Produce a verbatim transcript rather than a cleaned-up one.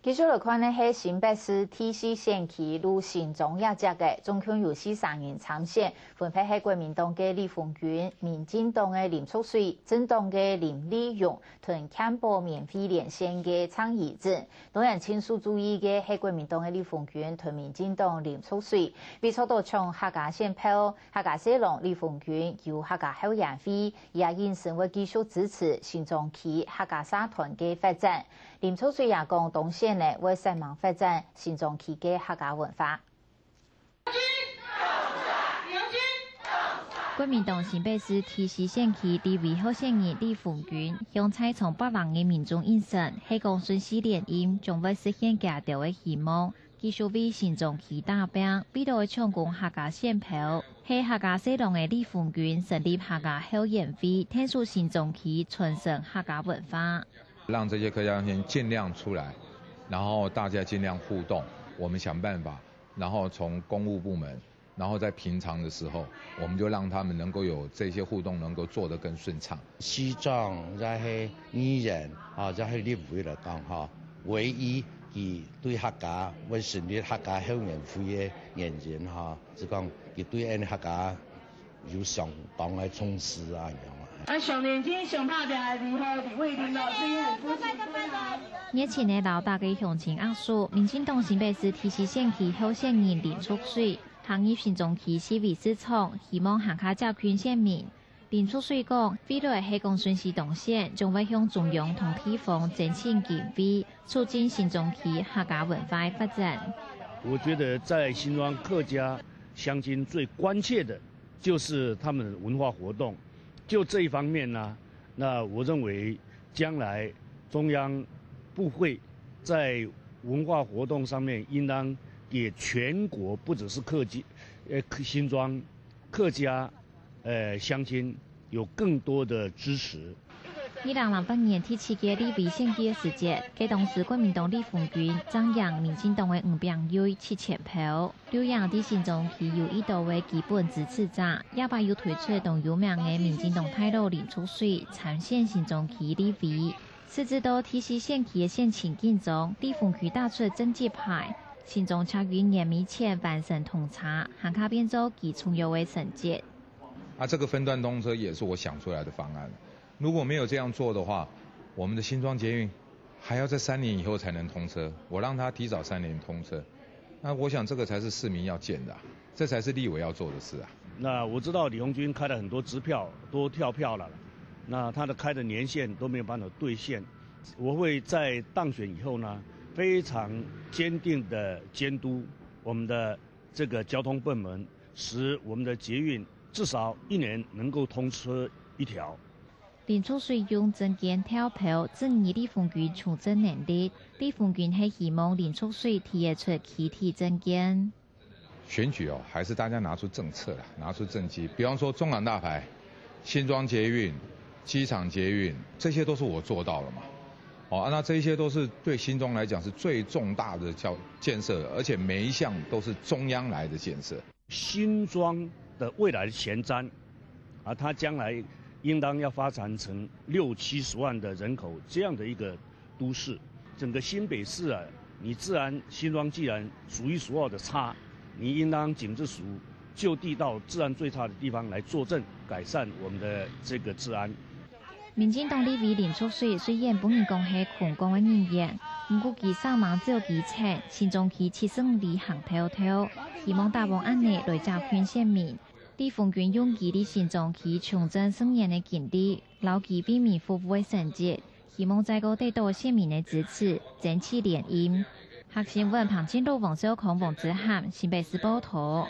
繼續來看个係新北市第四選區，在新莊這隻个，總共有四十人參選，分別係國民黨个李豐君、民進黨个林濁水、正黨个林立勇，同健保免費連線个鄭怡貞。當然，盡受注意个係國民黨个李豐君同民進黨林濁水，為著搶客家選票，客家婿郎李豐君有客家後援會， 佢也應承會繼續支持新莊區客家社團个發展。林濁水也講，當選了會煞猛發展新莊區个客家文化。國民黨新北市第四選區立委候選人李豐君，向在場百萬个民眾應承，係講順序連任，將會實現佢兜个希望， 繼續為新莊區打拚，為著愛搶攻客家選票，係客家婿郎个李豐君成立客家後援會，𢯭手新莊區傳承客家文化。讓這些客家鄉親盡量出來，然後大家盡量互動，我們想辦法，然後從公務部門，然後在平常的時候，我們就讓他們能夠有這些互動，能夠做得更順暢。 市長也係議員，啊，也係立委來講，吼，唯一佢對客家會成立客家後援會个原因，吼，就講佢對𫣆客家有相當个重視啊，恁樣啊。啊，上年輕、上拍拚个二號李慧玲老師也很高興。熱情个摎大家鄉親握手，民進黨新北市第四選區候選人林濁水行入新莊區四維市場，希望還較接近選民。 林濁水講，未來係講順序當選，將會向中央同地方爭取經費，促進新莊區客家文化个發展。我覺得在新莊客家鄉親最關切的就是他們的文化活動。就這一方面呢，那我認為將來中央部會在文化活動上面應當給全國，不只是客家，呃，新莊客家，呃，鄉親有更多的支持。二零零八年第七屆立委選舉个時節，該當時國民黨李豐君正贏民進黨个吳炳瑞七千票，劉穎佇新莊區有一多位基本支持者，這擺又推出當有名个民進黨大佬林濁水參選新莊區立委。 直至到第四選區个選情緊張，李豐君打出政績牌，新莊捷運年尾前完成通車，還較變做其重要个成績。啊，這個分段通車也是我想出來的方案。如果沒有這樣做的話，我們的新莊捷運還要在三年以後才能通車，我讓它提早三年通車。 那我想這個才是市民要見的啊，這才是立委要做的事啊。那我知道李鴻鈞開了很多支票，都跳票了，那他的開的年限都沒有辦法兌現。我會在當選以後呢，非常堅定地監督我們的這個交通部門，使我們的捷運至少一年能夠通車一條。 林濁水用政見跳票，質疑李鴻鈞從政能力。李鴻鈞係希望林濁水提出具體政見。選舉哦，還是大家拿出政策啦，拿出政績。比方說中港大排、新莊捷運、機場捷運，這些都是我做到了嘛。哦，啊，那這些都是對新莊來講是最重大的交，建設，而且每一項都是中央來的建設。 新莊的未來的前瞻，啊，它將來應當要發展成六七十萬的人口這樣的一個都市。整個新北市啊，你治安，新莊既然數一數二的差，你應當緊著手，就地到治安最差的地方來坐鎮，改善我們的這個治安。 民進黨立委林濁水雖然分人講係空降个人員，毋過佢煞猛走基層，新莊區七十五里行透透，希望打幫恁呢來接近選民。李鴻鈞用佢佇新莊區從政十年个經歷，摎佢為民服務个成績，希望再過得到選民个支持，爭取連任。客新聞彭進路、王少康、王子涵，新北市報導。